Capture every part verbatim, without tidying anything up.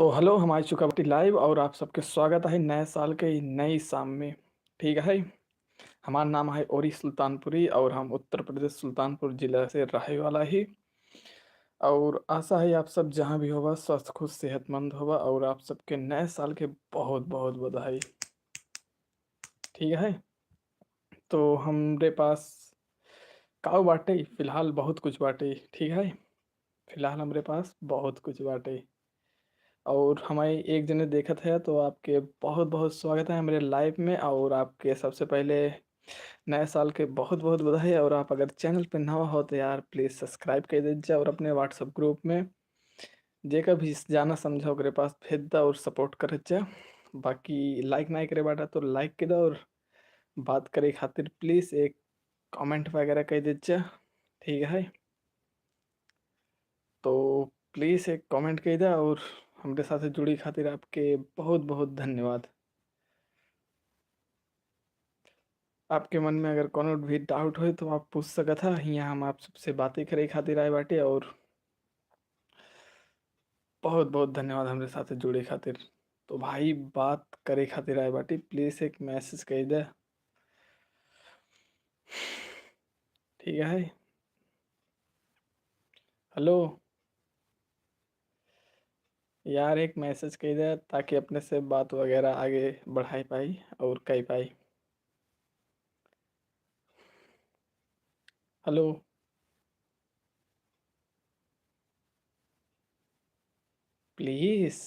तो hello, हम आ चुका बाटी live और आप सबके स्वागत है नए साल के ई नई शाम में। ठीक है, हमार नाम है ओरी सुल्तानपुरी और हम उत्तर प्रदेश सुल्तानपुर जिला से रहे वाला ही। और आशा है आप सब जहाँ भी होबा स्वस्थ, खुश, सेहतमंद होबा और आप सबके नए साल के बहुत, बहुत बधाई। ठीक है, तो हमरे पास काऊ बाटे, फिलहाल बहुत कुछ बाटे। ठीक है, फिलहाल हमरे पास बहुत कुछ बाटे। और हमारे एक जने देखत है, तो आपके बहुत, बहुत स्वागत है हमरे live में। और आपके सबसे पहले नए साल के बहुत, बहुत बधाई। और आप अगर channel पे नवा हो, तो यार, please subscribe कर दीजिए और अपने WhatsApp group में जेकर भी जाना समझा, ओकरे पास भेज दा और support करत जा। बाकी like नाहीं करे बाटा, तो like के दा और बात करे खातिर please एक comment वगैरह कर दीजिए। ठीक है, तो please एक comment कर दा और हमरे साथ जुड़ी खातिर आपके बहुत, बहुत धन्यवाद। आपके मन में अगर कोनो भी doubt होए, तो आप पूछ सकत ह। हियाँ हम आप सबसे बातें करे खातिर आए बाटे और बहुत, बहुत धन्यवाद हमरे साथ जुड़े खातिर। तो भाई, बात करे खातिर आए बाटी, please एक message कर दे। ठीक है, hello यार, एक message कर दे ताकि अपने से बात वगैरह आगे बढ़ाई पाई और कर पाई। Hello, please।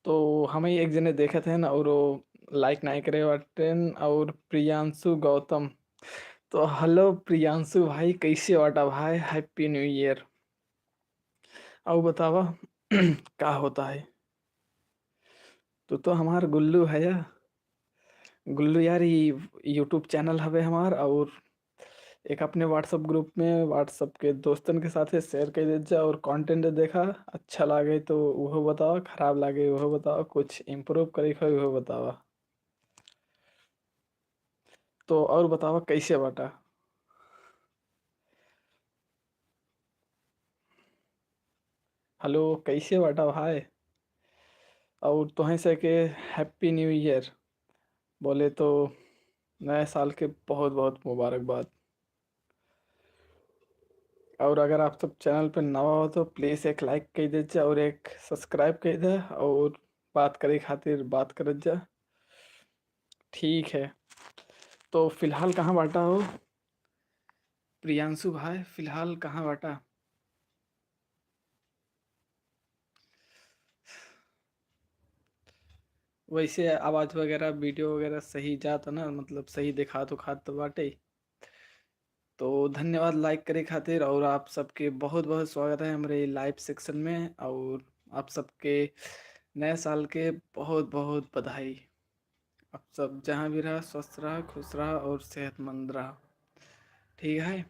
तो हमें एक जने देखत हैं और वो like नाहीं करे बाटेन। और प्रियांशु गौतम, तो hello प्रियांशु भाई, कैसे बाटा भाई? Happy New Year। और बतावा का होता है? तू तो हमार गुल्लू है या? गुल्लू यार, ई YouTube channel हवे हमार और एक अपने WhatsApp group में WhatsApp के दोस्तन के साथे share कर दे जा और content देखा, अच्छा लागे तो उहो बतावा, खराब लागे उहो बतावा, कुछ improve करे के होई उहो बतावा। तो और बतावा कैसे बाटा? Hello, कैसे बाटा भाई? और तोहें से के Happy New Year बोले तो नए साल के बहुत बहुत मुबारकबाद। और अगर आप सब channel पे नवा हो तो please एक like कर दीजिए और एक subscribe कर दे और बात करे खातिर बात करत जा। ठीक है, तो फिलहाल कहाँ बाटा हो प्रियांशु भाई? फिलहाल कहाँ बाटा? वैसे आवाज वगैरह, video वगैरह सही जात ना, मतलब सही देखात उखात तो बाटे। तो धन्यवाद like करे खातिर और आप सबके बहुत बहुत स्वागत है हमरे live section में। और आप सबके नए साल के बहुत बहुत बधाई। आप सब जहाँ भी रहा, स्वस्थ रहा, खुश रहा और सेहतमंद रहा। ठीक है,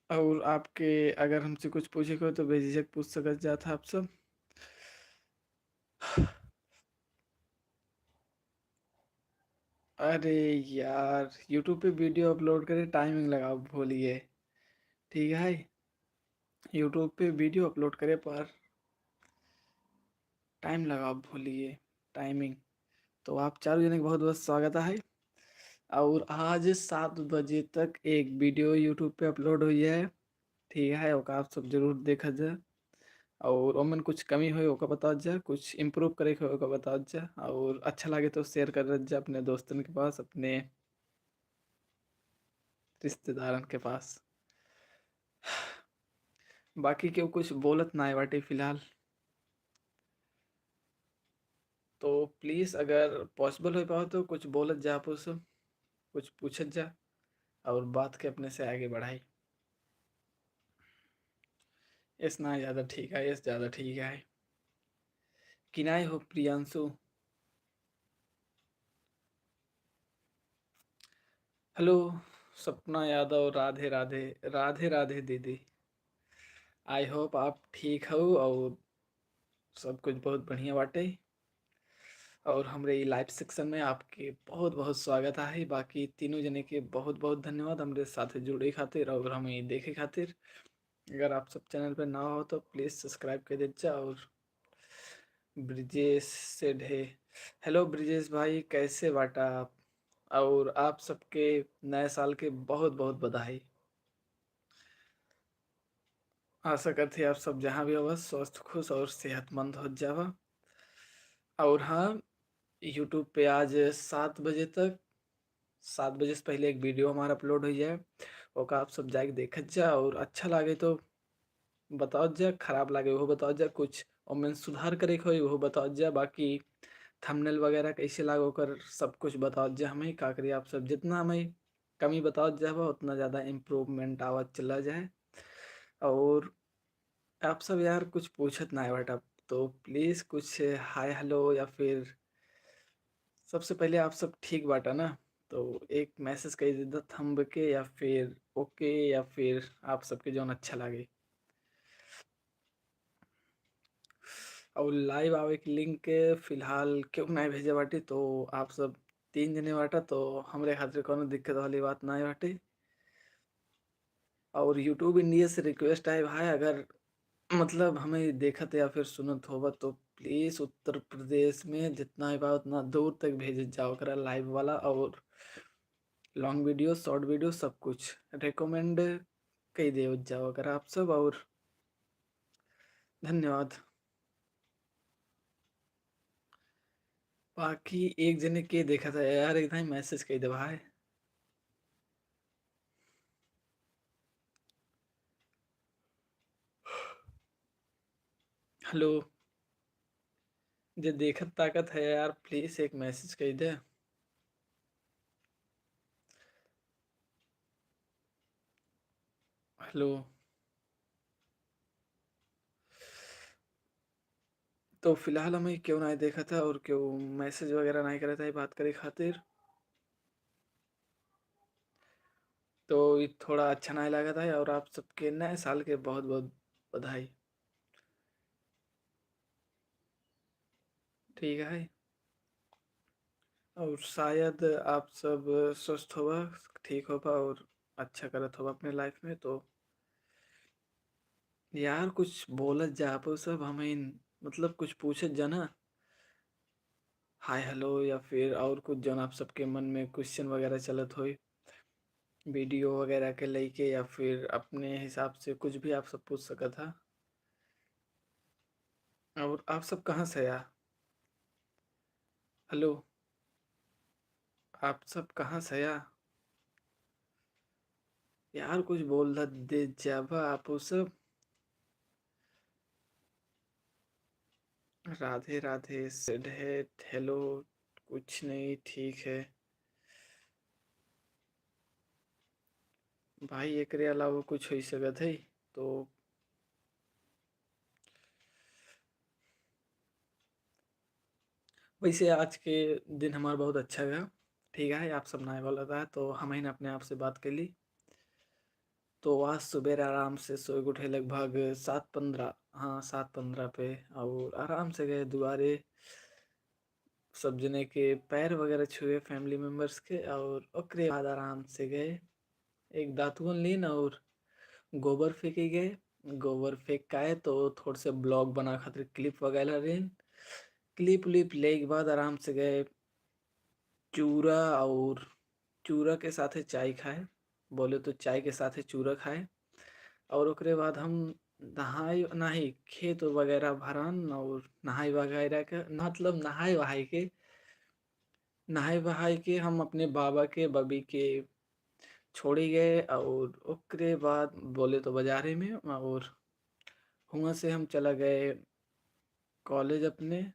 और आपके अगर हमसे कुछ पूछे के हो तो बेझिझक पूछ सकत जात है आप सब। अरे यार, YouTube पे video upload करे, timing लगाओ भूलिए। ठीक है, YouTube पे video upload करे पर time लगाओ भूलिए, timing। तो आप चारों जने के बहुत बहुत स्वागत है। और आज सात बजे तक एक video YouTube पे upload हुई है, ठीक है, ओका आप सब जरूर देखा जा। और ओमन कुछ कमी होई ओका बताओ जा, कुछ improve करे के होई ओका बताओ जा, और अच्छा लागे तो share कर जा अपने दोस्तन के पास, अपने रिश्तेदारन के पास। बाकी केहू कुछ बोलत नाय बाटे फिलहाल, तो please अगर possible हो पाओ तो कुछ बोलत जा, आप सब कुछ पूछत जा और बात के अपने से आगे बढ़ाई। Yes ना ज़्यादा ठीक है, yes ज़्यादा ठीक है। कि नाय हो प्रियांशु? Hello सपना यादव, राधे राधे, राधे राधे दीदी। I hope आप ठीक हो और सब कुछ बहुत बढ़िया बाटे। और हमरे ई live section में आपके बहुत बहुत स्वागत आहे। बाकी तीनों जने के बहुत बहुत धन्यवाद हमरे साथे जुड़े खातिर और हमें देखे खातिर। अगर आप सब channel पे नवा हो तो please subscribe कर दीजिए। और ब्रिजेश सेठ है। Hello ब्रिजेश भाई, कैसे बाटा आप? और आप सबके नए साल के बहुत बहुत बधाई। आशा करते हैं आप सब जहाँ भी हो स्वस्थ, खुश और सेहतमंद हो जावा। और हाँ, YouTube पे आज सात बजे तक, सात बजे से पहले एक video हमारा upload हो जाए, ओका आप सब जाके देखत जा और अच्छा लागे तो बताओ जा, खराब लागे वो बताओ जा, कुछ ओमें सुधार करे के होई वो बताओ जा। बाकी thumbnail वगैरह कैसे लागे ओकर सब कुछ बताओ जा। हमें का करी, आप सब जितना हमें कमी बताओ जा उतना ज़्यादा improvement आवत चला जाए। और आप सब यार कुछ पूछत ना बाटा, तो please कुछ hi hello या फिर सबसे पहले आप सब ठीक बाटा ना, तो एक message कर देता thumb के या फिर OK या फिर आप सबके जौन अच्छा लागे। और live आवे के link फिलहाल केहू नाहीं भेजे बाटे, तो आप सब तीन जने बाटा, तो हमरे खातिर कौनो दिक्कत वाली बात नाहीं बाटे। और YouTube India से request है भाई, अगर मतलब हमें देखत या फिर सुनत होबा तो please उत्तर प्रदेश में जितना भी बा उतना दूर तक भेजत जाओ करा live वाला, और long video, short video सब कुछ recommend कई देवत जाओ करा आप सब। और धन्यवाद। बाकी एक जने के देखा था यार, एक दाई message कई दे भाई। Hello, जे देखत ताकत है यार, please एक message कई दे। Hello, तो फिलहाल हमें क्यों ना देखा था और क्यों message वगैरह नहीं करा था ये बात करे खातिर, तो ये थोड़ा अच्छा नहीं लगा था। और आप सबके नए साल के बहुत बहुत बधाई। ठीक है, और शायद आप सब स्वस्थ होबा, ठीक होबा और अच्छा करत होबा अपने life में। तो यार कुछ बोलत जा आप सब, हमें मतलब कुछ पूछत जा ना, hi hello या फिर और कुछ जौन आप सबके मन में question वगैरह चलत होई video वगैरह के लेके, या फिर अपने हिसाब से कुछ भी आप सब पूछ सकत हा। और आप सब कहाँ से या? Hello, आप सब कहाँ से या? यार कुछ बोल दे जाबा आप सब। राधे राधे, सेठ है, hello, कुछ नहीं, ठीक है भाई, एकरे अलावा कुछ हो सकत है तो। वैसे आज के दिन हमार बहुत अच्छा गया, ठीक है, आप सब ना वाला था तो हम ही अपने आप से बात कर ली। तो आज सुबेर आराम से सोए के उठे लगभग सात पन्द्रह, हाँ, सात पन्द्रह पे, और आराम से गए दुआरे, सब जने के पैर वगैरह छुए family members के, और ओकरे बाद आराम से गए एक दातुन लेन और गोबर फेंके गए। गोबर फेंक के आए तो थोड़े से vlog बना खातिर clip वगैरह लेन। Clip उलिप ले के बाद आराम से गए चूरा और चूरा के साथे चाय खाए, बोले तो चाय के साथे चूरा खाए। और ओकरे बाद हम नहाए, नाही, खेत वगैरह भरन और नहाए वगैरह के, मतलब नहाए वहाए के, नहाए वहाए के हम अपने बाबा के, बबी के छोड़ी गए और ओकरे बाद बोले तो बाजारे में, और हुआं से हम चला गए college अपने,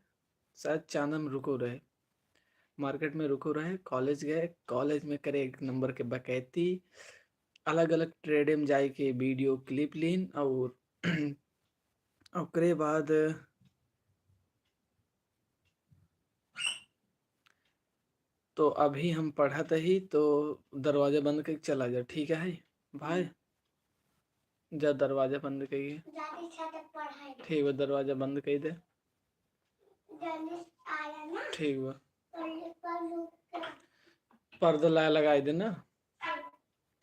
शायद चांदन रुको रहे, market में रुको रहे, college गए, college में करे एक number के बकैती, अलग-अलग trade में जाए के video clip लीन और ओकरे बाद तो अभी हम पढ़त ही, तो दरवाजा बंद करके चला जा, ठीक है भाई? हम्म। जा दरवाजा बंद करिए। जाके छत पर पढ़ाई। ठीक बा, दरवाजा बंद कर दे। ठीक बा। पर्दा लाए लगाई देना।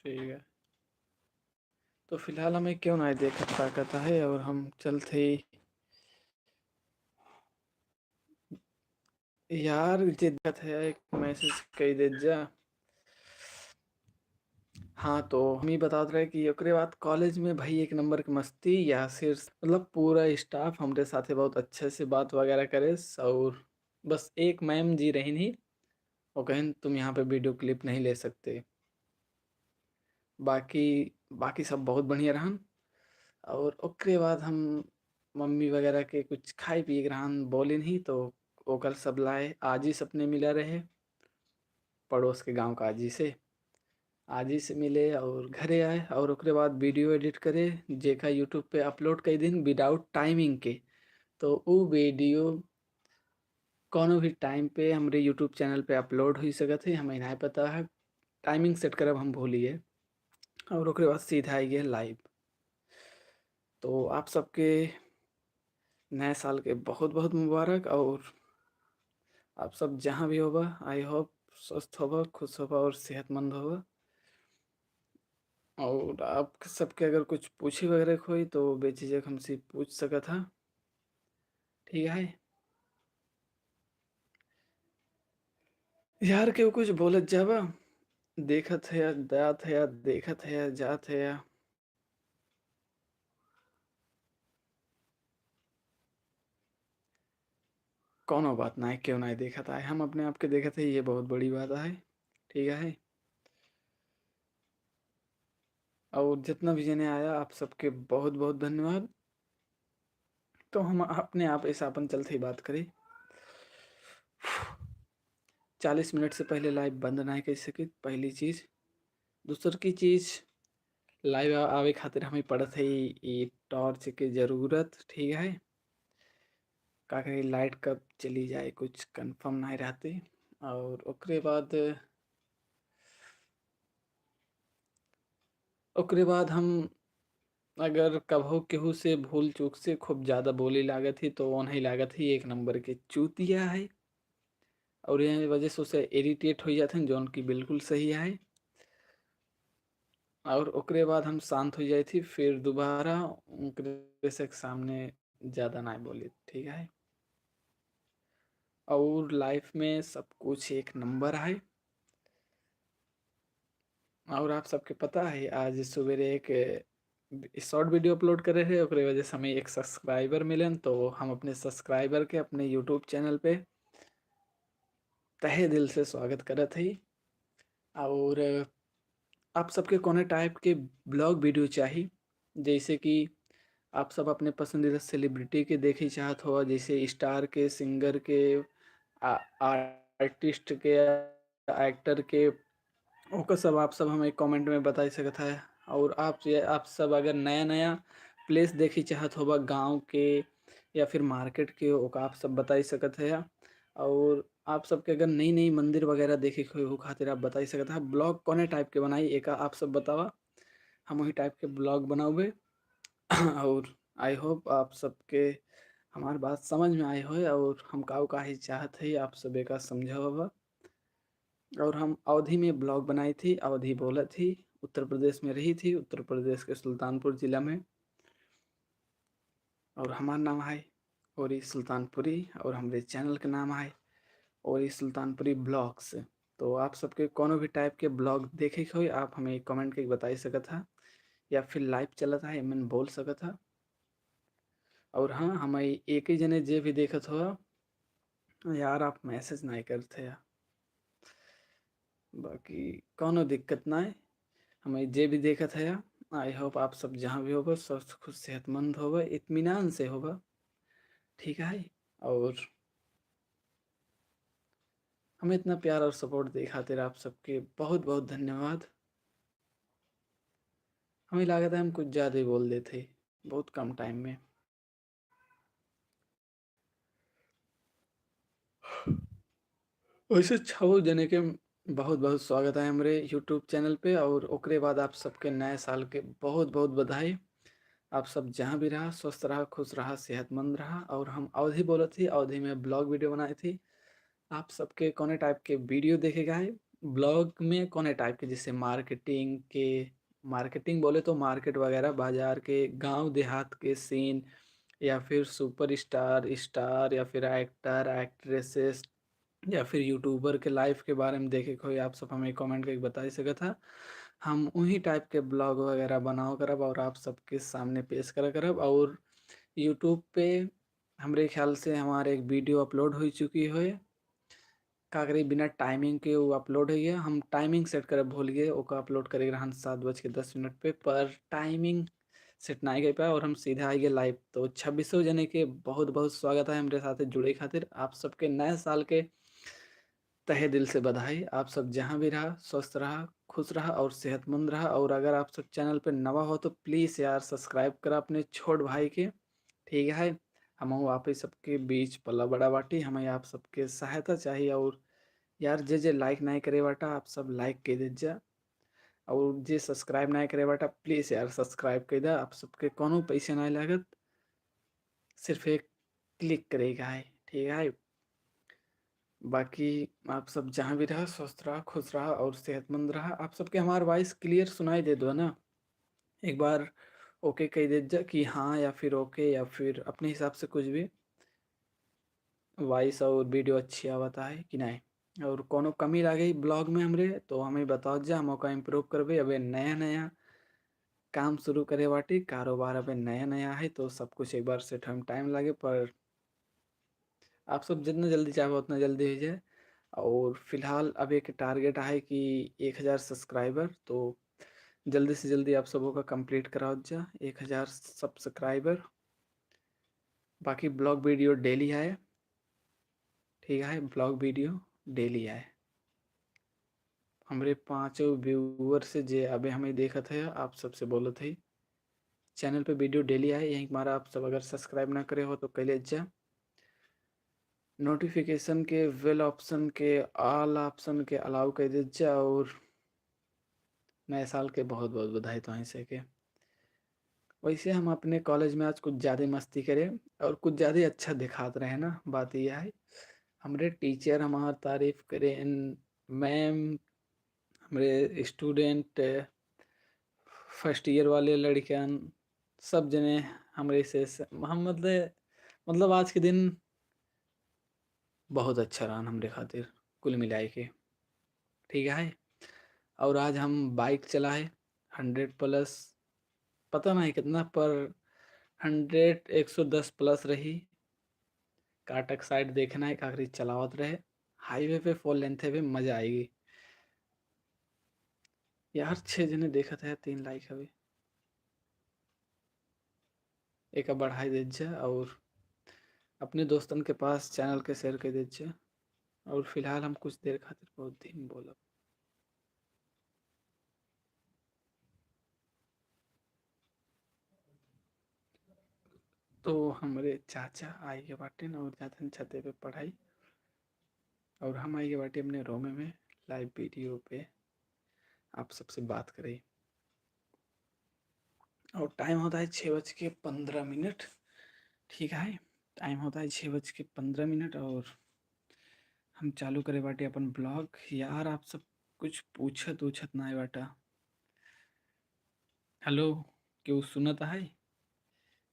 ठीक है। तो फिलहाल हमें क्यों ना देखत ताकत है और हम चलते ही यार, जे देखत है, एक message कई देत जा। हाँ, तो हम ही बतात रहे कि ओकरे बाद college में भाई एक नंबर के मस्ती, यासिर, मतलब पूरा staff हमरे साथे बहुत अच्छे से बात वगैरह करे, और बस एक ma'am जी रहिन ही, वो कहिन, "तुम यहाँ पे video clip नहीं ले सकते।" बाकी, बाकी सब बहुत बढ़िया रहन। और ओकरे बाद हम मम्मी वगैरह के कुछ खाए पिए के रहन बोलिन ही, तो ओकर सब लाए। आजी से अपने मिला रहे, पड़ोस के गांव का आजी से। आजी से मिले और घरे आए और ओकरे बाद video edit करे, जेका YouTube पे upload कई दिन without timing के। तो उ video कौनो भी time पे हमरे YouTube channel पे upload हो सकत है, हमें नहीं पता है, timing set करब हम भूलिए। और ओकरे बाद सीधा आइए live। तो आप सबके नए साल के बहुत बहुत मुबारक, और आप सब जहाँ भी होबा, I hope स्वस्थ होबा, खुश होबा और सेहतमंद होबा। और आप सबके अगर कुछ पूछे वगैरह के होई तो बेझिझक हमसे पूछ सकत हा, ठीक है? यार, केहू कुछ बोलत जाबा, देखत है या जात है या, देखत है या जात है या। कौनो बात ना है, केहू ना देखत आए, हम अपने आप के देखत है, ये बहुत बड़ी बात है, ठीक है? और जितना भी जने आया, आप सबके बहुत बहुत धन्यवाद। तो हम अपने आप ऐसा अपन चलते ही बात करी, चालीस मिनट से पहले live बंद ना कर सकित, पहली चीज। दूसर की चीज, live आ-, आवे खातिर हमें पड़त है ई, ई torch के जरूरत, ठीक है? का करी, light कब चली जाए, कुछ confirm नहीं रहती। और ओकरे बाद, ओकरे बाद हम अगर कभो केहू से भूल चूक से खूब ज्यादा बोली लागत ही, तो ओनही लागत ही एक नंबर के चूतिया है। और यह वजह से उसे irritate हो जाते हैं, जौन कि बिल्कुल सही है। और ओकरे बाद हम शांत हो जाए थी, फिर दोबारा ओकरे से सामने ज्यादा ना बोली, ठीक है? और life में सब कुछ एक नंबर है। और आप सबके पता है, आज सवेरे एक short video upload करे रहे, ओकरे वजह से हमें एक subscriber मिलन, तो हम अपने subscriber के अपने YouTube channel पे तहे दिल से स्वागत करत हई। और आप सबके कौने type के vlog video चाही, जैसे कि आप सब अपने पसंदीदा celebrity के देखे चाहत हो, जैसे star के, singer के, आ-, artist के, actor के, ओकर सब आप सब हमें comment में बताई सकत है। और आप ये, आप सब अगर नया नया place देखे चाहत होबा गाँव के या फिर market के, ओका आप सब बताई सकत है। और आप सबके अगर नई नई मंदिर वगैरह देखे के होई, ओ खातिर आप बताई सकत है। Vlog कौने type के बनाई, एका आप सब बतावा, हम वही type के vlog बनावे। और I hope आप सबके हमार बात समझ में आए होए और हम काऊ काहे चाहत है, आप सब एका समझावा। और हम अवधी में vlog बनाई थी, अवधी बोलत थी, उत्तर प्रदेश में रही थी, उत्तर प्रदेश के सुल्तानपुर जिला में। और हमार नाम है ओरी सुल्तानपुरी और हमरे channel के नाम है ओरी सुल्तानपुरी vlogs। तो आप सबके कौनो भी type के vlog देखे के होई, आप हमें comment करके बताई सकत हा, या फिर live चलत है, एमन बोल सकत हा। और हाँ, हमें एक ही जने जे भी देखत हो यार, आप message नहीं करते यार। बाकी कौनो दिक्कत ना है, हमें जे भी देखत है, I hope आप सब जहाँ भी होबा, स्वस्थ, खुश, सेहतमंद होबा, इत्मीनान से होबा, ठीक है? और हमें इतना प्यार और support दे खातिर आप सबके बहुत, बहुत धन्यवाद। हमें लागत है हम कुछ ज्यादा ही बोल देते हैं, बहुत कम time में। वैसे छव जने के बहुत बहुत स्वागत है हमरे YouTube channel पे, और ओकरे बाद आप सबके नए साल के बहुत बहुत बधाई। आप सब जहाँ भी रहा, स्वस्थ रहा, खुश रहा, सेहतमंद रहा। और हम अवधी बोलत ही, अवधी में vlog video बनाए थी। आप सबके कौने type के video देखे का है, vlog में कौने type के, जैसे marketing के, marketing बोले तो market वगैरह, बाजार के, गांव देहात के scene, या फिर superstar, star, या फिर actor, actresses, या फिर YouTuber के life के बारे में देखे के होई, आप सब हमें comment करके बताई सकत ह। हम उही type के vlog वगैरह बनाओ करब और आप सबके सामने पेश करा करब। और YouTube पे हमरे ख्याल से हमारे एक video upload हो चुकी है, का करी, बिना timing के वो upload हो गया। हम timing set करे भूल गए, ओका upload करे रहन सात बज के दस मिनट पे, पर timing set ना कर पाए और हम सीधा आ गए live। तो छब्बीसों जने के बहुत बहुत स्वागत है हमरे साथे जुड़े खातिर। आप सबके नए साल के तहे दिल से बधाई। आप सब जहाँ भी रहा, स्वस्थ रहा, खुश रहा और सेहतमंद रहा। और अगर आप सब channel पे नवा हो तो please यार subscribe करा अपने छोट भाई के, ठीक है। हम आप ही सबके बीच पला बड़ा बाटी, हमें आप सबके सहायता चाहिए। और यार जे जे like नहीं करे बाटा, आप सब like कर दे जा। और जे subscribe नहीं करे बाटा, please यार subscribe कर दे। आप सबके कोनो पैसे नहीं लागत, सिर्फ एक click करे का है, ठीक है। बाकी आप सब जहाँ भी रहा, स्वस्थ रहा, खुश रहा और सेहतमंद रहा। आप सबके हमार voice clear सुनाई दे दो ना, एक बार OK कह दे जा कि हाँ या फिर OK या फिर अपने हिसाब से कुछ भी। Voice और video अच्छी आवत है कि नहीं, और कोनो कमी लागे vlog में हमरे तो हमें बताओ जा, हम ओका improve करबे। अबे नया नया काम शुरू करे बाटी, कारोबार अबे नया नया है तो सब कुछ एक बार set होए में time लागे, पर आप सब जितना जल्दी चाहो उतना जल्दी हो जाए। और फिलहाल अब एक target है कि एक हज़ार subscriber, तो जल्दी से जल्दी आप सबों का complete कराओ जा एक हज़ार subscriber। बाकी vlog video daily आए, ठीक है, vlog video daily आए। हमरे पाँचों viewer से जे अबे हमें देखत है, आप सबसे बोलत है, channel पे video daily आए, यहीं हमारा आप सब अगर subscribe ना करे हो तो कर ले जा। Notification के bell option के all option के allow कर दे जा। और नए साल के बहुत बहुत बधाई तो से के। वैसे हम अपने college में आज कुछ ज़्यादा मस्ती करे और कुछ ज़्यादा अच्छा दिखात रहे ना। बात यह है, हमरे teacher हमार तारीफ करे, ma'am, हमरे student, first year वाले लड़कन, सब जने हमरे से, से हम मतलब मतलब आज के दिन बहुत अच्छा रहन हमरे खातिर कुल मिलाए के, ठीक है। और आज हम bike चलाए hundred plus, पता नहीं कितना, पर hundred, एक सौ दस plus रही। काटक side देखना है, काकरी चलावत रहे, highway पे four lane थे, भी मजा आएगी। यार, छः जने देखत है, तीन like हवे। एका बढ़ाई दे जा और अपने दोस्तन के पास channel के share कर दे जा। और फिलहाल हम कुछ देर खातिर बहुत दिन बोलब। तो हमरे चाचा आई के बाटेन और जातन छते पे पढ़ाई, और हम आई के बाटे अपने room में live video पे आप सबसे बात करे। और time होता है छः बज के पन्द्रह मिनट, ठीक है, time होता है छः बज के पन्द्रह मिनट और हम चालू करे बाटे अपन vlog। यार, आप सब कुछ पूछत उछत ना बाटा। Hello, केहू सुनत है?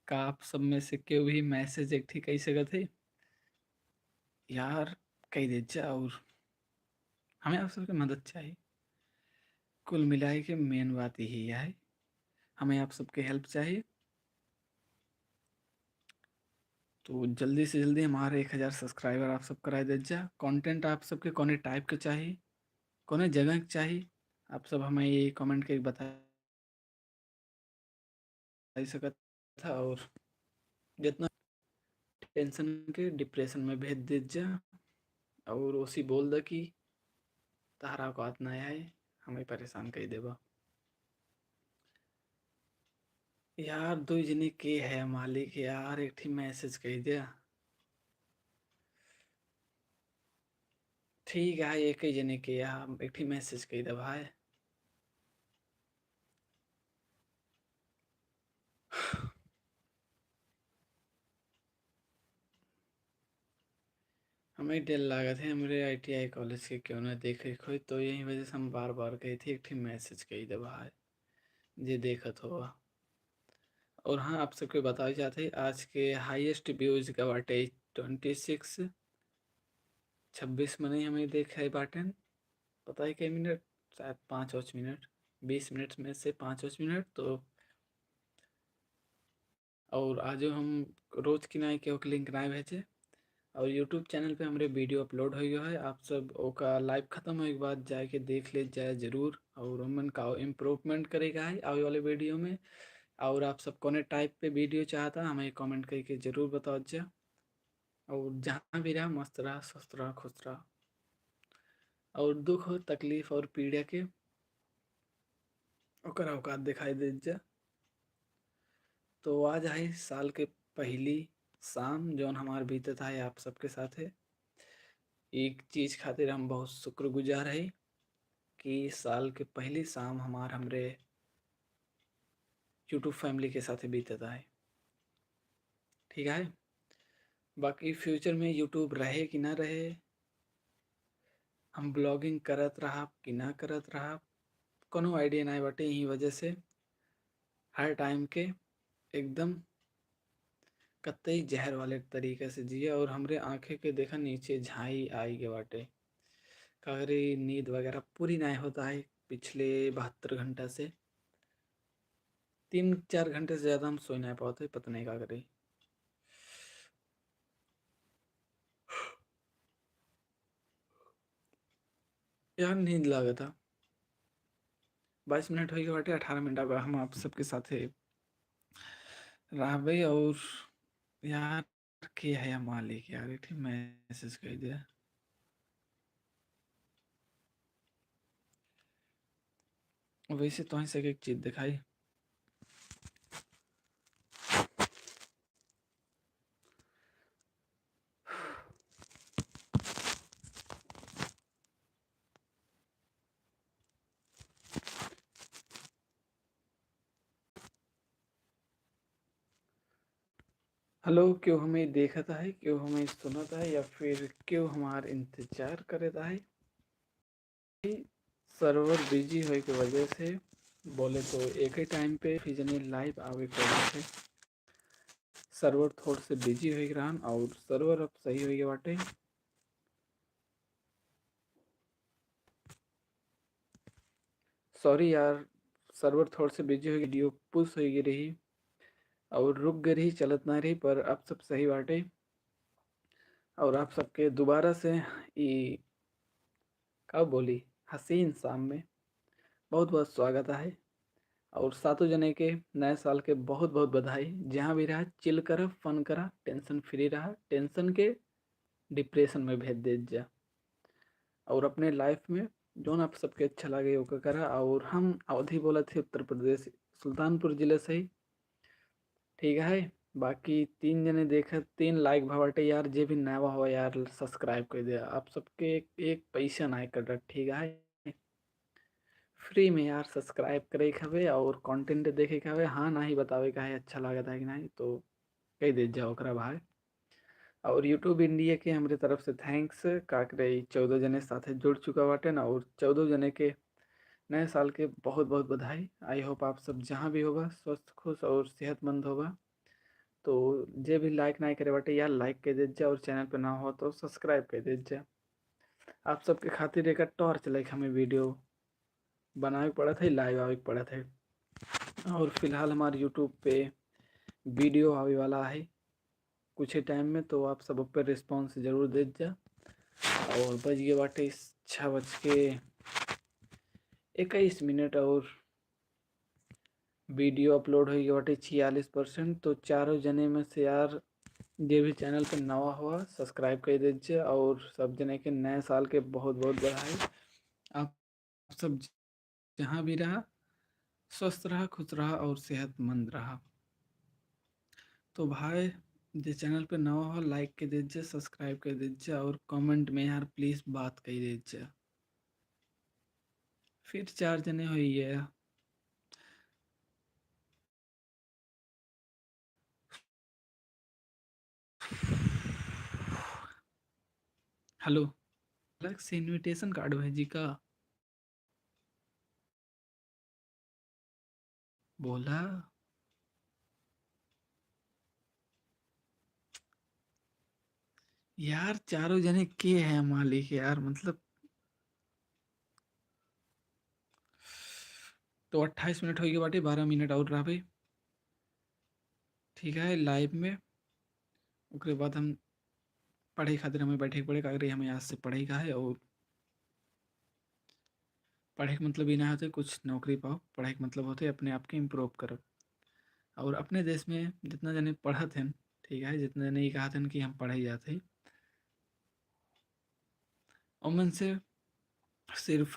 का आप सब में से केहू भी message एक ठीक कह सकत है? यार, कह दे जा, और हमें आप सबके मदद चाहिए। कुल मिलाए के main बात यही है, हमें आप सबके help चाहिए। तो जल्दी से जल्दी हमारे एक हज़ार subscriber आप सब कराए दे जा। Content आप सबके कौने type के चाहिए, कौने जगह के चाहिए, आप सब हमें ये comment करके बता सकत था। और जितना tension के depression में भेज दे जा, और उसी बोल दे कि तहरा औकात ना आए, हमें परेशान कर देबा। यार, दो जने के है मालिक यार, एक ठी message कह दिया। ठीक है, एक ही जने के यार, एक ठी message कह दे भाई। हमें डर लागत है, हमरे आई टी आई कॉलेज के केहू ना देखे के होई, तो यही वजह से हम बार-बार कही थी, एक ठे मैसेज कही दे भाई, जे देखत होवा। और हाँ, आप सबके बतावे चाहत है, आज के हाईएस्ट व्यूज का बाटे ट्वेंटी सिक्स, छब्बीस मनई हमें देखे बाटेन, पता है कई मिनट, शायद पाँच वाच मिनट, बीस मिनट में से पाँच वाच मिनट। तो और आजो हम रोज की नाई केहू के लिंक नाई भेजे। और यूट्यूब चैनल पे हमरे वीडियो अपलोड हो गया है, आप सब ओका लाइव खत्म होए के बाद जाके देख ले जाए जरूर। और हमन का इम्प्रूवमेंट करेगा है आवे वाले वीडियो में। और आप सब कोने टाइप पे वीडियो चाहता, हमें कमेंट करके जरूर बताओ जा। और जहाँ भी रहा, मस्त रहा, स्वस्थ रहा, खुश रहा। और दुख, तकलीफ और पीड़ा के ओकर औकात दिखाई दे जा। तो आज है साल के पहली शाम, जौन हमार बीतत है आप सबके साथे। एक चीज खातिर हम बहुत शुक्रगुजार है कि साल के पहली शाम हमार हमरे यूट्यूब फैमिली के साथे बीतत है। ठीक है, बाकी फ्यूचर में यूट्यूब रहे कि ना रहे, हम ब्लॉगिंग करत रहब कि ना करत रहब, कोनो आइडिया ना बाटे। यही वजह से हर टाइम के एकदम कतई जहर वाले तरीके से जिए। और हमरे आँखें के देखा नीचे झाई आई के बाटे, का करी, नींद वगैरह पूरी ना होता है पिछले बहत्तर घंटा से। तीन चार घंटे से ज़्यादा हम सोई ना पावत है, पता नहीं का करी। यार नींद लागत है। बाईस मिनट होई के बाटे, अठारह मिनट अब हम आप सबके साथे रहबे। और यार के है या मालिक यार, एक ठे मैसेज कर दे। वैसे तो ही से एक चीज दिखाई। हेलो, क्यों हमें देखत है, क्यों हमें सुनत है, या फिर क्यों हमार इंतजार करत है? सर्वर बिजी होए के वजह से बोले तो एक ही टाइम पे फिर जने लाइव आवे के वजह से सर्वर थोड़ से बिजी होए के रहन और सर्वर अब सही होए के बाटे। सॉरी यार, सर्वर थोड़ से बिजी होए, वीडियो पुश होए के रही और रुक गए रही, चलत ना रही, पर अब सब सही बाटे। और आप सबके दोबारा से ई का बोली, हसीन शाम में बहुत बहुत स्वागत है। और सातों जने के नए साल के बहुत बहुत बधाई। जहाँ भी रहा, चिल करा, फन करा, टेंशन फ्री रहा, टेंशन के डिप्रेशन में भेज दे जा। और अपने लाइफ में जौन आप सबके अच्छा लगे ओके करा। और हम अवधी बोलत ही, उत्तर प्रदेश, सुल्तानपुर जिले से ही। ठीक है, बाकी तीन जने देखत, तीन लाइक भा बाटे यार। जे भी नया हो यार, सब्सक्राइब कर दे। आप सबके एक, एक पैसा ना कटत, ठीक है, फ्री में यार सब्सक्राइब करे के हवे और कंटेंट देखे के हवे। हाँ, ना ही बतावे का है अच्छा लागत है कि नहीं, तो कह दे जाओ ओकरा भाई। और यूट्यूब इंडिया के हमरे तरफ से थैंक्स। का करे, चौदह जने साथे जुड़ चुका बाटे ना, और चौदह जने के नए साल के बहुत बहुत बधाई। आई होप आप सब जहाँ भी होगा स्वस्थ, खुश और सेहतमंद होगा। तो जे भी लाइक ना करे बाटे यार, लाइक कर दे जा, और चैनल पे ना हो तो सब्सक्राइब कर दे जा। आप सबके खातिर एक टॉर्च लाइक हमें वीडियो बनावे के पड़त है, लाइव आवे के पड़त है। और फिलहाल हमारे यूट्यूब पे वीडियो आवे वाला है कुछ ही टाइम में, तो आप सब ऊपर रिस्पॉन्स जरूर दे जा। और बज गए बाटे छः बज के इक्कीस मिनट और वीडियो अपलोड हो गए बाटे छियालीस परसेंट। तो चारों जने में से यार, जे भी चैनल पे नवा हुआ, सब्सक्राइब कर दे जा। और सब जने के नए साल के बहुत बहुत बधाई। आप सब जहाँ भी रहा, स्वस्थ रहा, खुश रहा और सेहतमंद रहा। तो भाई, जे चैनल पे नवा हो, लाइक कर दे जा, सब्सक्राइब कर दे जा और कमेंट में यार प्लीज बात कर दे जा। फिर चार जने हो गया। हेलो, अलग से invitation card भेजी का? बोला। यार, चारों जने के हैं मालिक यार, मतलब। तो अट्ठाईस मिनट होइ गए बाटे, बारह मिनट और रहबे, ठीक है, live में। ओकरे बाद हम पढ़े खातिर हमें बैठे के पड़े, काहे कि हमें आज से पढ़े का है। और पढ़े के मतलब ई ना होते कुछ नौकरी पाओ, पढ़े के मतलब होते अपने आप के improve करब। और अपने देश में जितना जने पढ़त हैं, ठीक है, जितना जने ई कहत हैं कि हम पढ़े जात हई, ओमन से सिर्फ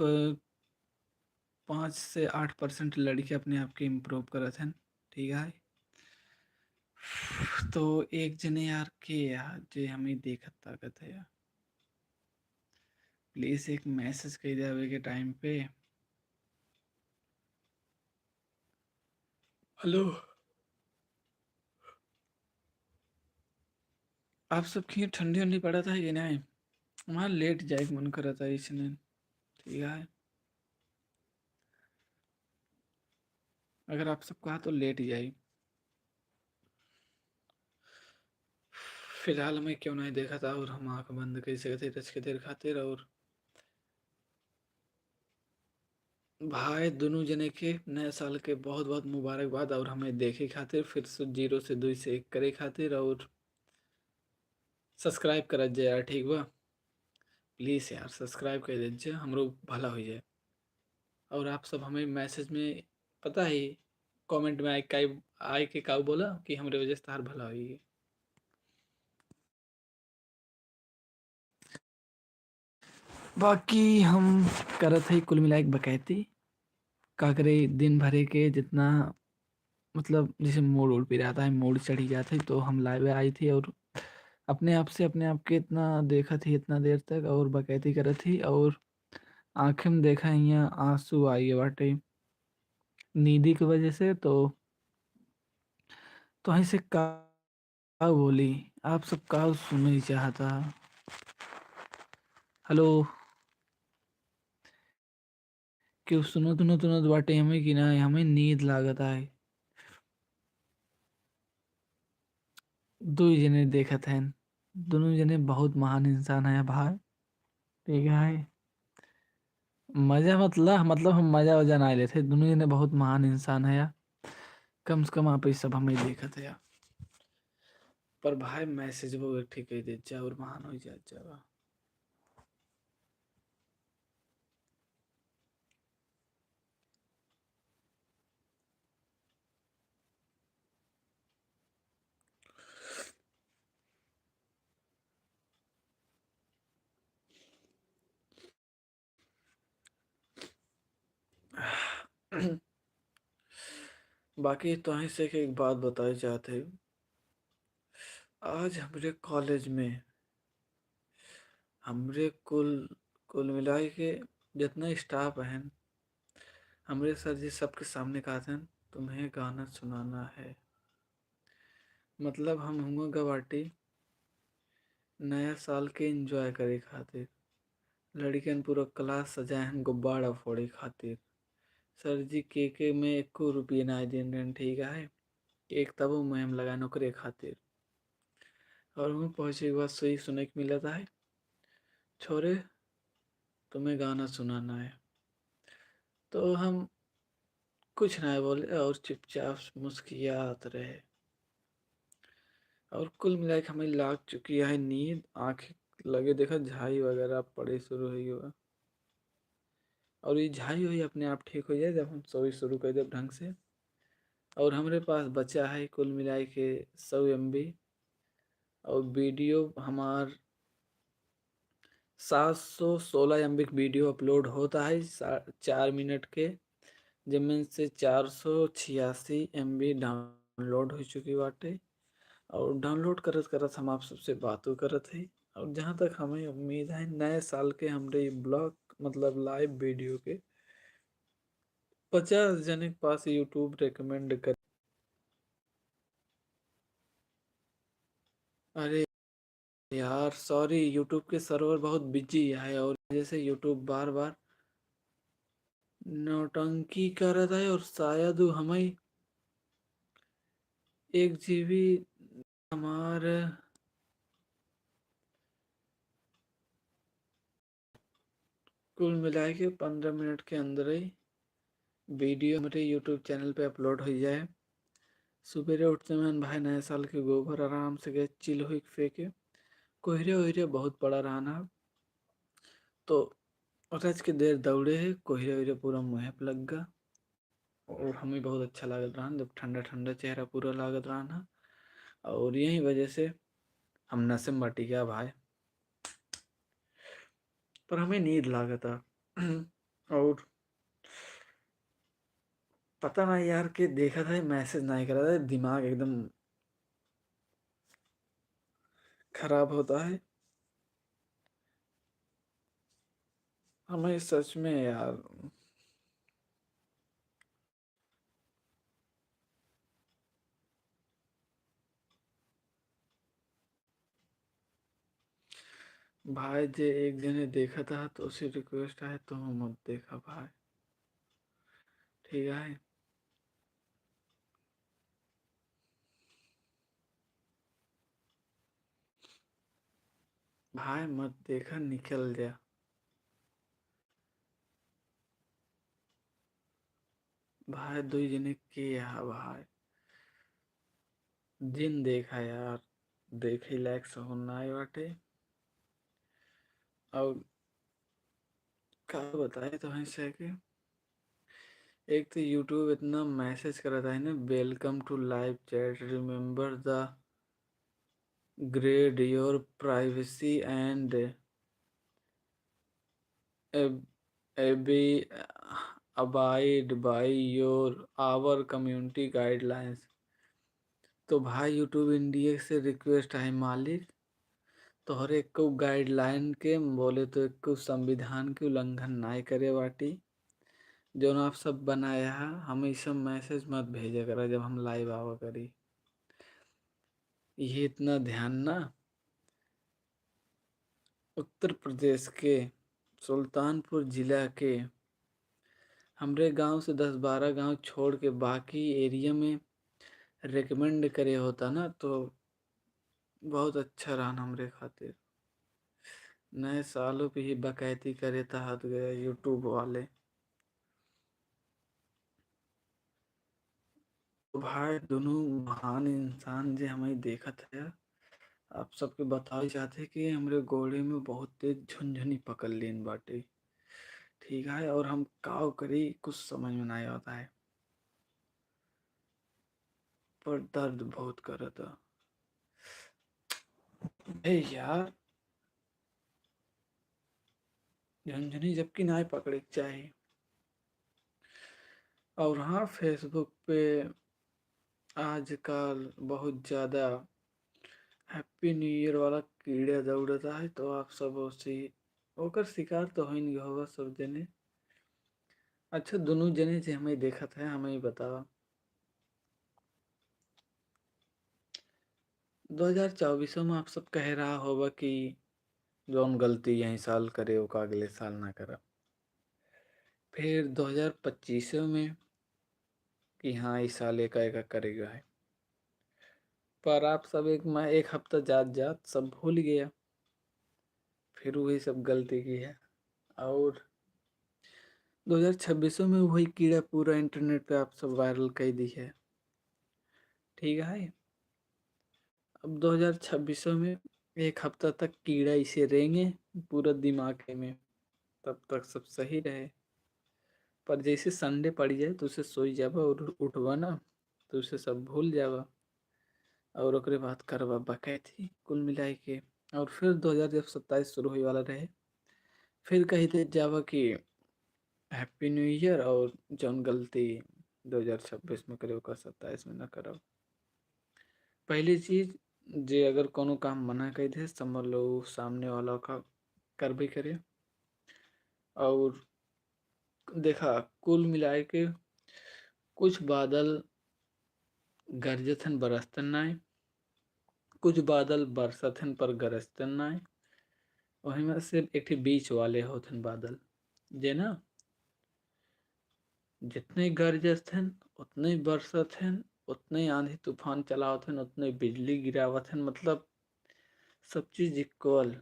पाँच से आठ percent लड़के अपने आप के improve करत हैं, ठीक है। तो एक जने यार के यार, जे हमें देखत ताकत है यार, please एक message कह दे आवे के time पे। हेलो, आप सब के ठंडी उंडी पड़त है कि नहीं? हमार लेट जाए के मन करत है इसने, ठीक है। अगर आप सब कहा तो लेट जाई। फिलहाल हमें क्यों नहीं देखा था और हम आँख बंद कर सकते रच के देर खातिर। और भाई, दोनों जने के नए साल के बहुत बहुत मुबारकबाद और हमें देखे खातिर, फिर से zero से दुई से एक करे खातिर। और subscribe करत जाए यार, ठीक बा? Please यार, subscribe कर दीजिए, हमरो भला हो जाए। और आप सब हमें message में, पता है, comment में आए, काई, आए के काऊ बोला कि हमरे वजह से तार भला होई। बाकी हम करत है कुल मिला के बकैती, का करे, दिन भरे के जितना, मतलब, जैसे mood वूड पिरात है, mood चढ़ी जात है, तो हम live आई थी और अपने आप से अपने आप के इतना देखत ही इतना देर तक और बकैती करत ही और आँखें में देखा हियाँ आँसू आई बाटे नींदी के वजह से। तो, तो ऐसे का बोली, आप सब का सुनई चाहता? हेलो, केहू सुनत उनत उनत बाटे हमें कि ना? हमें नींद लागत आए। दुई जने देखत हैं, दोनों जने बहुत महान इंसान है भाई, ठीक है। मजा मत ला, मतलब हम मजा वजा ना लेते, दोनों जने बहुत महान इंसान है यार। कम से कम आप ई सब हमें देखत है यार। पर भाई, message वो एक ठीक कह दे जा और महान हो जा, जा। बाकी तोहीं से एक बात बताए चाहत है, आज हमरे college में हमरे कुल, कुल मिलाए के जितना staff हैं, हमरे sir जी सबके सामने कहत हैं, "तुम्हें गाना सुनाना है।" मतलब हम हुआ गवाटी नया साल के enjoy करे खातिर। लड़कियन पूरा class सजाए हैं गुब्बारा फोड़े खातिर। Sir जी cake में एको रुपये ना देन रहन, ठीक है, cake तबो मुँह में लगाए ओकरे खातिर। और वहाँ पहुँचे के बाद सुई सुने के मिलत है, "छोरे, तुम्हें गाना सुनाना है।" तो हम कुछ ना बोले और चुपचाप मुस्कियात रहे। और कुल मिला के हमें लाग चुकी है नींद, आँखें लगे देखा झाई वगैरह पड़े शुरू हुई हुआ। और ये झाई हुई अपने आप ठीक हो जाए जब हम सोई शुरू कर देब ढंग से। और हमरे पास बचा है कुल मिला के सौ MB और video हमार सात सौ सोलह MB के video upload होता है सा-, चार मिनट के, जिनमें से चार सौ छियासी MB download हो चुकी बाटे। और download करत करत हम आप सबसे बातों करत है। और जहाँ तक हमें उम्मीद है, नए साल के हमरे ई vlog, मतलब live video के पचास जने के पास YouTube recommend कर। अरे यार, sorry, YouTube के server बहुत busy है और वजह से YouTube बार-बार नौटंकी करत है और शायद उ हमें एक GB हमार कुल मिलाए के पन्द्रह मिनट के अंदर ही video हमरे YouTube channel पे upload हो जाए। सुबेरे उठते में भाई नए साल के गोबर आराम से गए चिल हुई फेंके, कोहरे ओहरे बहुत पड़ा रहना, तो रच के देर दौड़े है, कोहरे ओहरे पूरा मुँहे पे लग गा और हमें बहुत अच्छा लागत रहन, जब ठंडा ठंडा चेहरा पूरा लागत रहन है। और यही वजह से हम नशे में बटी गया भाई, पर हमें नींद लागत है। और पता ना यार, के देखा था, message नहीं करा था, दिमाग एकदम खराब होता है हमें सच में यार। भाई, जे एक जने देखत हा, तो उसे request है, तुम मत देखा भाई, ठीक है? भाई, मत देखा, निकल जा। भाई, दुई जने के हा भाई? जिन देखा यार, देखे लायक सहूर नाय बाटे। और का बताए तो है से कि एक तो YouTube इतना message करता है ना, "Welcome to live chat, remember the grade your privacy and ab-, abide by your, our community guidelines।" तो भाई, YouTube India से request है मालिक, तोहरे एको guideline के, बोले तो एको संविधान के उल्लंघन नाय करे बाटी। जौन आप सब बनाया है, हमें ई सब message मत भेजा करा जब हम live आवा करी। ये इतना ध्यान ना, उत्तर प्रदेश के सुल्तानपुर जिला के हमरे गांव से दस बारह गांव छोड़ के बाकी area में recommend करे होता ना, तो बहुत अच्छा रहन हमरे खातिर। नए सालों पे ही बकैती करे तहत गए YouTube वाले। तो भाई, दोनों महान इंसान जे हमें देखत है, आप सबके बतावे चाहते हैं कि हमरे गोड़े में बहुत तेज झुनझुनी पकड़ लेन बाटे, ठीक है, और हम काव करी, कुछ समझ में नहीं आता है, पर दर्द बहुत करता। ए यार, झुनझुनी जबकि नाय पकड़े के चाही। और हाँ, Facebook पे आजकल बहुत ज्यादा Happy New Year वाला कीड़ा दौड़ता है, तो आप सब उसी, ओकर शिकार तो होइन गए होगा सब जने। अच्छा, दोनों जने जे हमें देखत है, हमें ही बतावा। दो हजार चउबीसों में आप सब कह रहा होगा कि जौन गलती यही साल करे, ओका अगले साल ना करा। फिर दो हजार पच्चीसों में कि हाँ, इस साल एका, एका करेगा है। पर आप सब एक मा-, एक हफ्ता जात, जात सब भूल गया। फिर वही सब गलती की है। और दो हजार छब्बीसों में वही कीड़ा पूरा internet पे आप सब viral कर दी है। ठीक है, अब दो हजार छब्बीसों में एक हफ्ता तक कीड़ा इसे रेंगे पूरा दिमाग में, तब तक सब सही रहे। पर जैसे Sunday पड़ जाए तो उसे सोई जाबा और उठबा ना, तो उसे सब भूल जाबा। और ओकरे बाद करबा बकैती कुल मिलाए के। और फिर दो हजार जब सत्ताईस शुरू होए वाला रहे, फिर कही दे जाबा कि Happy New Year, और जौन गलती दो हजार छब्बीस में करे, ओकर सत्ताईस में ना करब। पहली चीज, जे अगर कोनो काम मना कर दे, समझ लो, उ सामने वाला का करबे करे। और देखा, कुल मिलाए के कुछ बादल गरजत हन, बरसतन नाय, कुछ बादल बरसत हन पर गरजतन नाय। वही में से एक ठे बीच वाले होत हन बादल, जे ना जितने गरजत हन, उतने बरसत हन, उतने आंधी तूफान चलावत हन, उतने बिजली गिरावत हन, मतलब सब चीज इक्वल।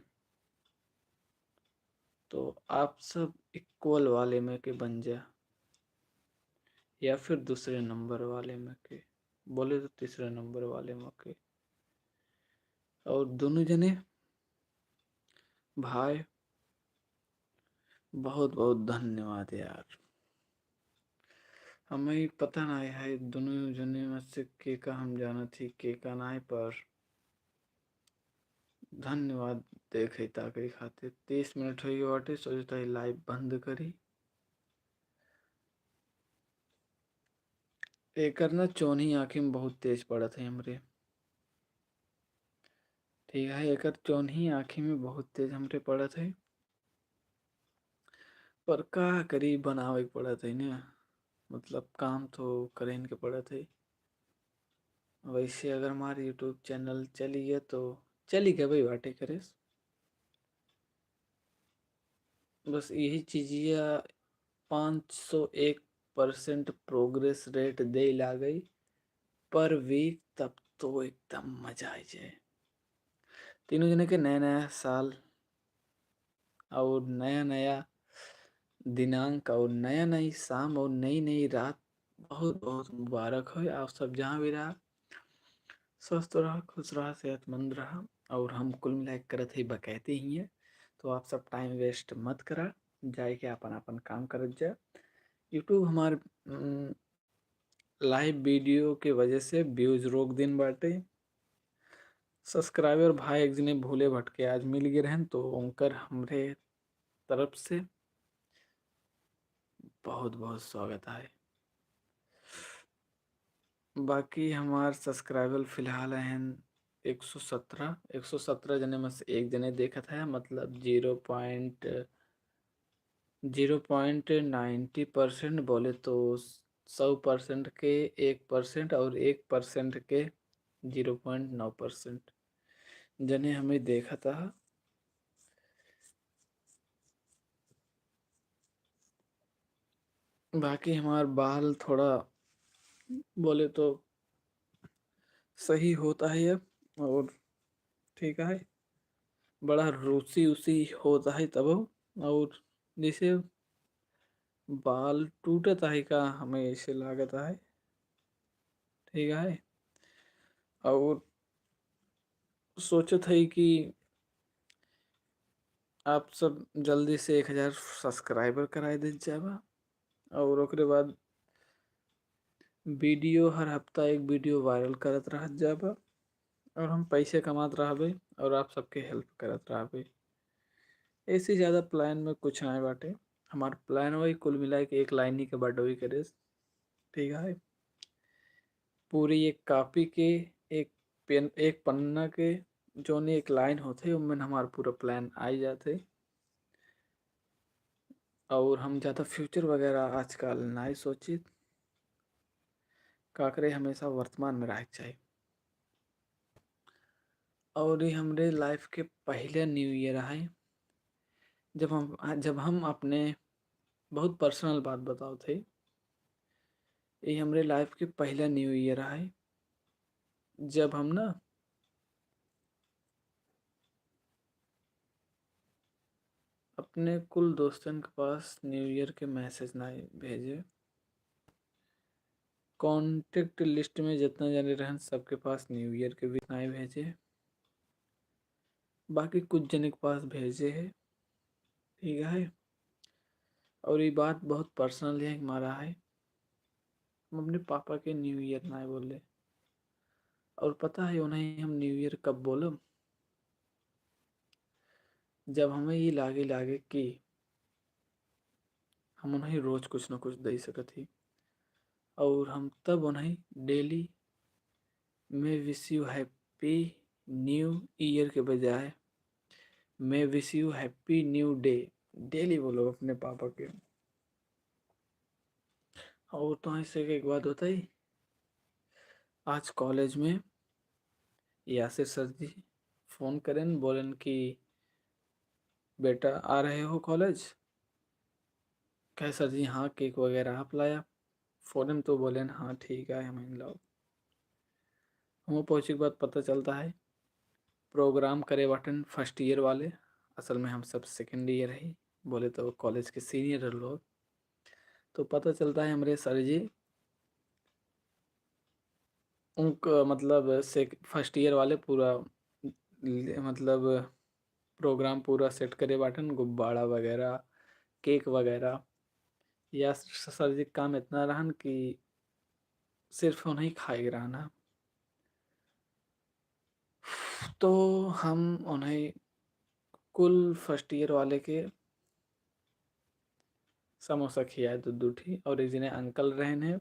तो आप सब इक्वल वाले में के बन जा, या फिर दूसरे नंबर वाले में के, बोले तो तीसरे नंबर वाले में के। और दोनों जने भाई, बहुत बहुत धन्यवाद यार। हमें पता नाय है दोनों जने में से के का हम जानत ही, के का नाय, पर धन्यवाद देखे ताके खातिर। तीस मिनट हो गए बाटे, सोचता है लाइव बंद करी। एकर ना चोन्ही आँखी में बहुत तेज पड़त है हमरे। ठीक है, एकर चोन्ही आँखी में बहुत तेज हमरे पड़त है, पर का करी, बनावे के पड़त है ना, मतलब काम तो करेन के पड़त है। वैसे अगर हमार YouTube चैनल चली गया तो चली गए भाई बाटे करेस। बस यही चीजिया पाँच सौ एक परसेंट प्रोग्रेस रेट दे लागई पर वीक, तब तो एकदम मजा आ जाए। तीनों जने के नया नया साल और नया नया दिनांक और नया नई शाम और नई नई रात बहुत बहुत मुबारक हो। आप सब जहाँ भी रहा स्वस्थ रहा, खुश रहा, सेहतमंद रहा। और हम कुल मिला के करत है बकैती ही है, तो आप सब टाइम वेस्ट मत करा, जाए के अपन अपन काम करत जा। YouTube हमार, उम, लाइव वीडियो के वजह से व्यूज रोक दिन बाटे, सब्सक्राइबर भाई एक जने भूले भटके आज मिल गए रहन, तो उनकर हमरे तरफ से बहुत बहुत स्वागत है। बाकी हमार सब्सक्राइबर फिलहाल हैं एक सौ सत्रह, एक सौ सत्रह जने में से एक जने देखत है, मतलब ज़ीरो पॉइंट, ज़ीरो पॉइंट नाइंटी परसेंट बोले तो सौ परसेंट के एक परसेंट और एक परसेंट के ज़ीरो पॉइंट नौ परसेंट जने हमें देखत है। बाकी हमार बाल थोड़ा बोले तो सही होता है अब, और ठीक है, बड़ा रूसी उसी होता है तब, और जैसे बाल टूटत है का, हमें ऐसे लागत है, ठीक है। और सोचत है कि आप सब जल्दी से एक हजार सब्सक्राइबर कराए देत जाबा, और ओकरे बाद वीडियो, हर हफ्ता एक वीडियो वायरल करत रहत जाबा, और हम पैसे कमात रहबे और आप सबके हेल्प करत रहबे। ऐसे ज़्यादा प्लान में कुछ नाय बाटे। हमार प्लान वही कुल मिला के एक लाइनी के बटोई करे, ठीक है। पूरी एक कॉपी के, एक पेन, एक पन्ना के जौन एक लाइन होते, उनमें हमार पूरा प्लान आई जाते। और हम ज़्यादा फ्यूचर वगैरह आजकल नाय सोचित, का करे, हमेशा वर्तमान में रहे के चाही। और ये हमरे लाइफ के पहले न्यू ईयर है, जब हम, जब हम अपने, बहुत पर्सनल बात बताओ थे, ये हमरे लाइफ के पहला न्यू ईयर है, जब हम ना अपने कुल दोस्तन के पास न्यू ईयर के मैसेज ना भेजे। कॉन्टैक्ट लिस्ट में जितना जने रहन, सबके पास न्यू ईयर के विश ना भेजे। बाकी कुछ जने के पास भेजे है, ठीक है। और ये बात बहुत पर्सनल है हमारा है। हम अपने पापा के न्यू ईयर ना बोले। और पता है उन्हें हम न्यू ईयर कब बोलब? जब हमें ये लागे, लागे कि हम उन्हें रोज कुछ न कुछ दे सकत ही। और हम तब उन्हें डेली "May wish you happy new year" के बजाय "May wish you happy new day" डेली बोलब अपने पापा के। और तो ऐसे के एक बात बताई, आज कॉलेज में यासिर सर जी फोन करेन, बोलेन कि बेटा आ रहे हो कॉलेज? कहे सर जी हाँ, केक वगैरह आप लाया? फोन में तो बोलेन हाँ ठीक है, हम लाओ। हम पहुँचे के बाद पता चलता है प्रोग्राम करे बाटन फर्स्ट ईयर वाले, असल में हम सब सेकंड ईयर है, बोले तो कॉलेज के सीनियर लोग। तो पता चलता है हमरे सर जी उनका मतलब से फर्स्ट ईयर वाले पूरा ले- मतलब प्रोग्राम पूरा सेट करे बाटन, गुब्बारा वगैरह, केक वगैरह। या स- सर जी काम इतना रहन कि सिर्फ उन्हें खाए के रहन है। तो हम उन्हें कुल फर्स्ट ईयर वाले के समोसा खियाए दो दू ठी, और एक जने अंकल रहन है,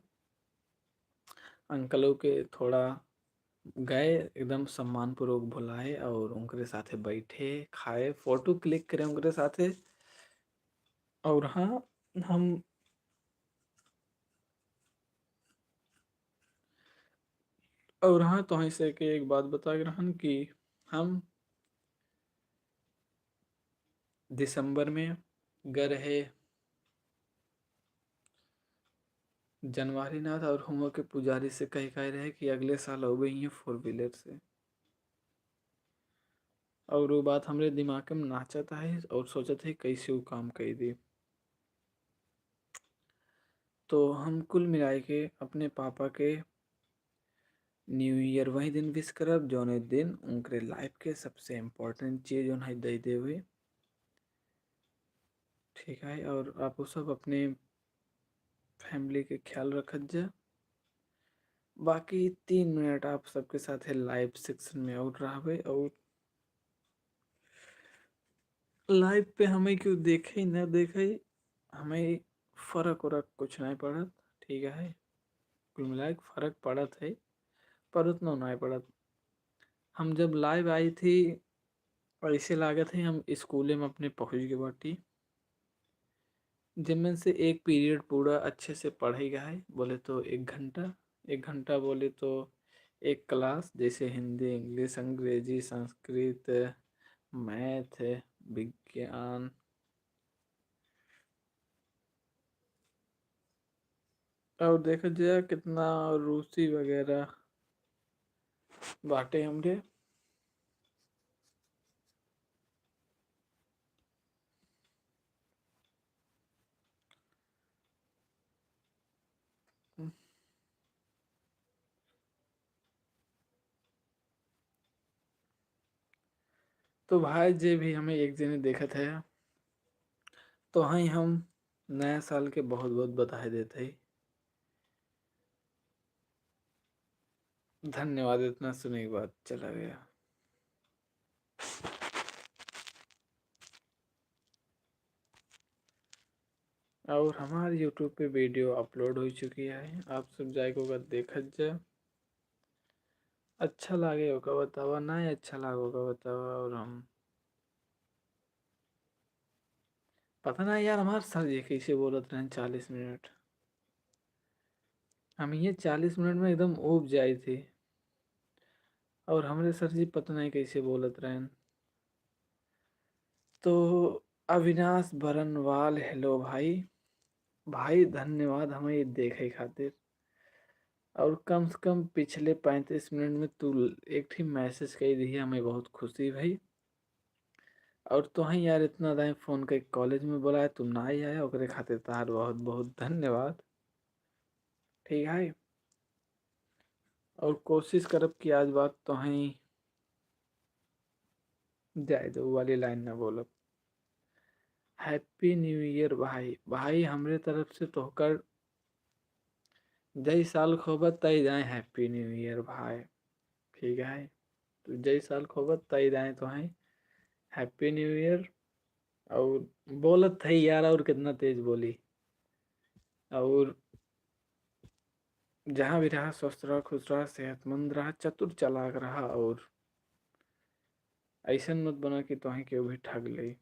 अंकलों के थोड़ा गए एकदम सम्मानपूर्वक बुलाए और उनके साथे बैठे, खाए, फोटो क्लिक करे उनके साथे। और हाँ, हम और हाँ, तोहई से के एक बात बता के रहन कि हम दिसंबर में गए रहे जनवारी नाथ और हुआं के पुजारी से कहे, कहे रहे कि अगले साल अउबे ही फोर व्हीलर से। और वो बात हमरे दिमाग में नाचत है और सोचत है कैसे वो काम कर दी। तो हम कुल मिलाए के अपने पापा के न्यू ईयर वही दिन विश करब, जौने दिन उनकरे लाइफ के सबसे इम्पोर्टेंट चीज जौन है दे देवे। ठीक है, और आप वो सब अपने फैमिली के ख्याल रखत जा। बाकी तीन मिनट आप सबके साथे लाइव सेक्शन में और रहबे, और लाइव पे हमें क्यों देखे न देखे, हमें फर्क उरक कुछ नहीं पड़त, ठीक है। कुल मिला के फर्क पड़त है, पर उतना नहीं पड़त। हम जब लाइव आई थी, ऐसे लागत है हम स्कूले में अपने पहुँच गए बाटी, जिनमें से एक पीरियड पूरा अच्छे से पढ़े गया है, बोले तो एक घंटा, एक घंटा बोले तो एक क्लास, जैसे हिंदी, इंग्लिश, अंग्रेजी, संस्कृत, मैथ, विज्ञान, और देखा जाए कितना रूसी वगैरह बाटे हमरे। तो भाई, जे भी हमें एक जने देखत है, तो हाँ, हम नया साल के बहुत बहुत बधाई देत है। धन्यवाद, इतना सुने के बाद चला गया। और हमारे YouTube पे वीडियो अपलोड हो चुकी है, आप सब जाए के ओकर देखत जा। अच्छा लागे ओका बतावा, ना अच्छा लागे ओका बतावा। और हम पता ना यार, हमार सर जी कैसे बोलत रहन चालीस मिनट। हम ये चालीस मिनट में एकदम ऊब जाए थे। और हमरे सर जी पता नहीं कैसे बोलत रहन। तो अविनाश बरनवाल, हेलो भाई। भाई धन्यवाद हमें ये देखे खातिर। और कम से कम पिछले पैंतीस मिनट में तू एक ठी मैसेज कई दिही, हमें बहुत खुशी भई। और तोहें यार इतना दाएं फोन कई कॉलेज में बोलाए, तू ना ही आया, ओकरे खातिर तहार बहुत बहुत धन्यवाद। ठीक है, और कोशिश करब कि आज बात तोहें जाए दो, उ वाली लाइन ना बोलब। हैप्पी न्यू ईयर भाई। भाई, हमरे तरफ से तोहकर जय साल खोबत तय जाए हैप्पी न्यू ईयर भाई। ठीक है, तो जय साल खोबत तय जाए तो है हैप्पी न्यू ईयर। और बोलत है यार, और कितना तेज बोली। और जहाँ भी रहा, स्वस्थ रहा, खुश रहा, सेहतमंद रहा, चतुर चालाक रहा, और ऐसन मत बना कि तोहें केहू भी ठग ले।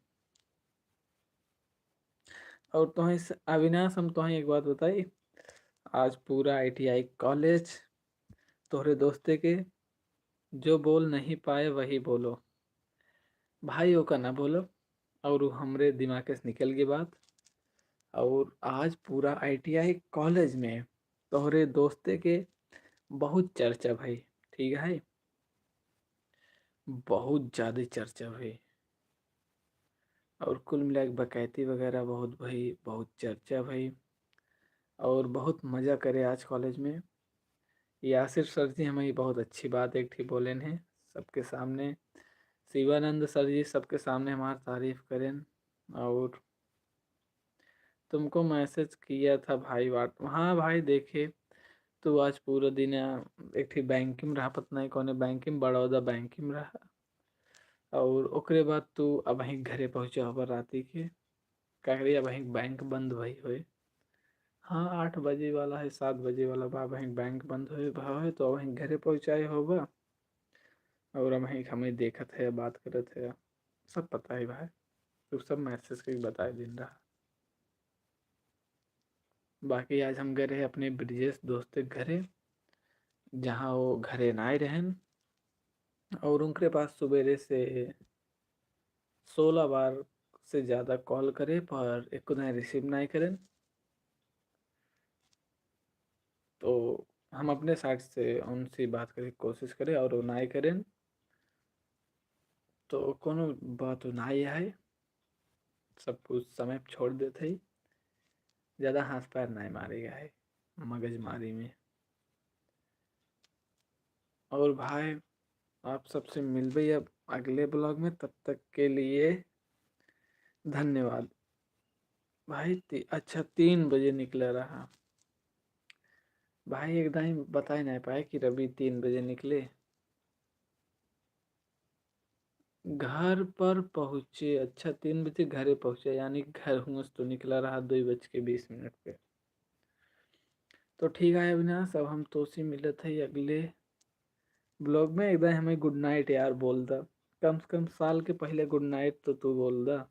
और तोहें स-, अविनाश, हम तोहें एक बात बताई, आज पूरा ITI कॉलेज तोहरे दोस्ते के जो बोल नहीं पाए वही बोलो। भाई ओका ना बोलो, और उ हमरे दिमाग से निकल गई बात। और आज पूरा ITI कॉलेज में तोहरे दोस्ते के बहुत चर्चा भई, ठीक है, बहुत ज़्यादा चर्चा भई। और कुल मिला के बकैती वगैरह बहुत भई, बहुत चर्चा भई और बहुत मज़ा करे आज कॉलेज में। यासिर सर जी हमें बहुत अच्छी बात एक ठी बोलेन हैं सबके सामने। शिवानंद सर जी सबके सामने हमार तारीफ करेन। और तुमको मैसेज किया था भाई वाट-, हाँ भाई, देखे तू आज पूरा दिन, अ, एक ठी बैंक में रहा, पता नहीं कौने बैंक में, बड़ौदा बैंक में रहा। और ओकरे बाद तू अबहीं घरे पहुँचा होबा राती के। का करी, अबहीं बैंक बंद भई होए। हाँ, आठ बजे वाला है, सात बजे वाला बा, अबहीं बैंक बंद होए, भा होए, तो अबहीं घरे पहुँचाए होबा। और अबहीं हमें देखत है, बात करत है, सब पता है भाई। तू सब मैसेज करके बताए दिन रहा। बाकी आज हम गए रहे अपने ब्रिजेश दोस्त के घरे, जहाँ वो घरे नाय रहन। और उनके पास सुबेरे से सोलह बार से ज़्यादा कॉल करे, पर एको दाएँ रिसीव नाय करेन। तो हम अपने साइड से उनसे बात करे के कोशिश करे और वो नाय करेन। तो कोनो बात नाय है, सब कुछ समय पे छोड़ देत है, ज़्यादा हाथ पैर नाय मारे गए है मगजमारी में। और भाई, आप सबसे मिलबे अब अगले ब्लॉग में, तब तक के लिए धन्यवाद। भाई, ती-, अच्छा, तीन बजे निकला रहा। भाई, एक दाईं बताए नाय पाए कि रवि तीन बजे निकले। घर पर पहुँचे, अच्छा, तीन बजे घरे पहुँचे, यानी घर हुआं से तो निकला रहा दो बज के बीस मिनट पे। तो ठीक है अविनाश, अब हम तोसी मिलत है अगले ब्लॉग में। एक दाईं हमें गुड नाइट यार बोल दा, कम से कम साल के पहले गुड नाइट तो तू बोल दा।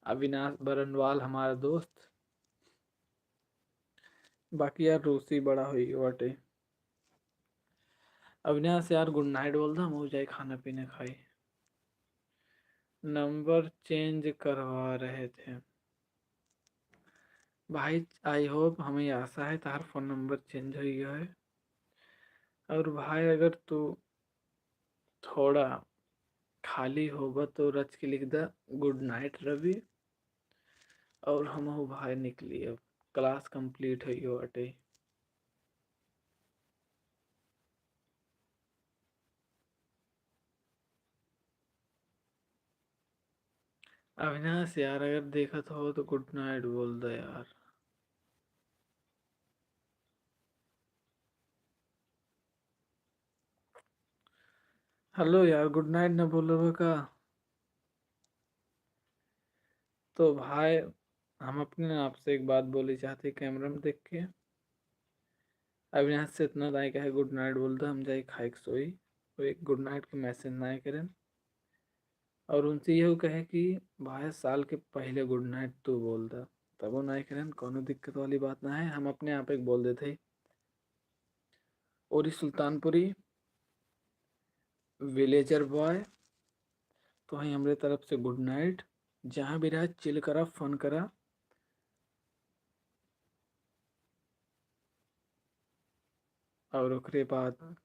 अविनाश बरनवाल हमारा दोस्त, बाकी यार रूसी बड़ा होई बाटे। अविनाश यार गुड नाइट बोल दा, हम हो जाए खाना पीना खाई। नंबर चेंज करवा रहे थे। भाई, I hope, हमें आशा है तहार फोन नंबर चेंज हो गया है। और भाई, अगर तू थोड़ा खाली होबा तो रच के लिख दा, गुड नाइट रवि। और हम हो भाई निकली, अब क्लास कंप्लीट हो गयो बाटे। अविनाश यार, अगर देखत हो तो गुड नाइट बोल दे यार। हेलो यार, गुड नाइट ना बोलब का? तो भाई, हम अपने आपसे एक बात बोली चाहते कैमरा में देख के। अविनाश से इतना दाईं कहे गुड नाइट बोल दा, हम जाए खाए के सोई। वो एक गुड नाइट के मैसेज नाय करेन। और उनसे यहू कहे कि भाई, साल के पहले गुड नाइट तू बोल दा, तबो नाय करेन, कौनो दिक्कत वाली बात ना है, हम अपने आप एक बोल देते हैं। और ई सुल्तानपुरी विलेजर बॉय, तो वहीं हमरे तरफ से गुड नाइट। जहाँ भी रहा, चिल करा, फन करा। और ओकरे बाद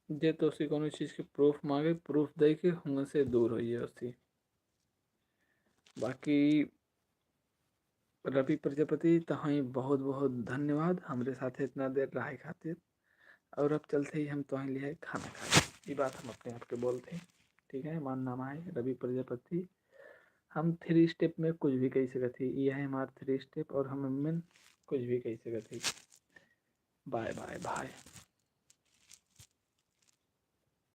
जे तोसी कोनो चीज के प्रूफ मांगे, प्रूफ दे के हुआं से दूर होइए ओसी। बाकी रवि प्रजापति, तोहई बहुत बहुत धन्यवाद हमरे साथे इतना देर रहे खातिर। और अब चलते ही हम तोहई लिए खाना खाए, ई बात हम अपने आप के बोलते हैं, ठीक है। हमार नाम है रवि प्रजापति। हम थ्री स्टेप में कुछ भी कही सकत ही, यह है हमार थ्री स्टेप और हम इनमें कुछ भी कही सकत ही। बाय बाय बाय।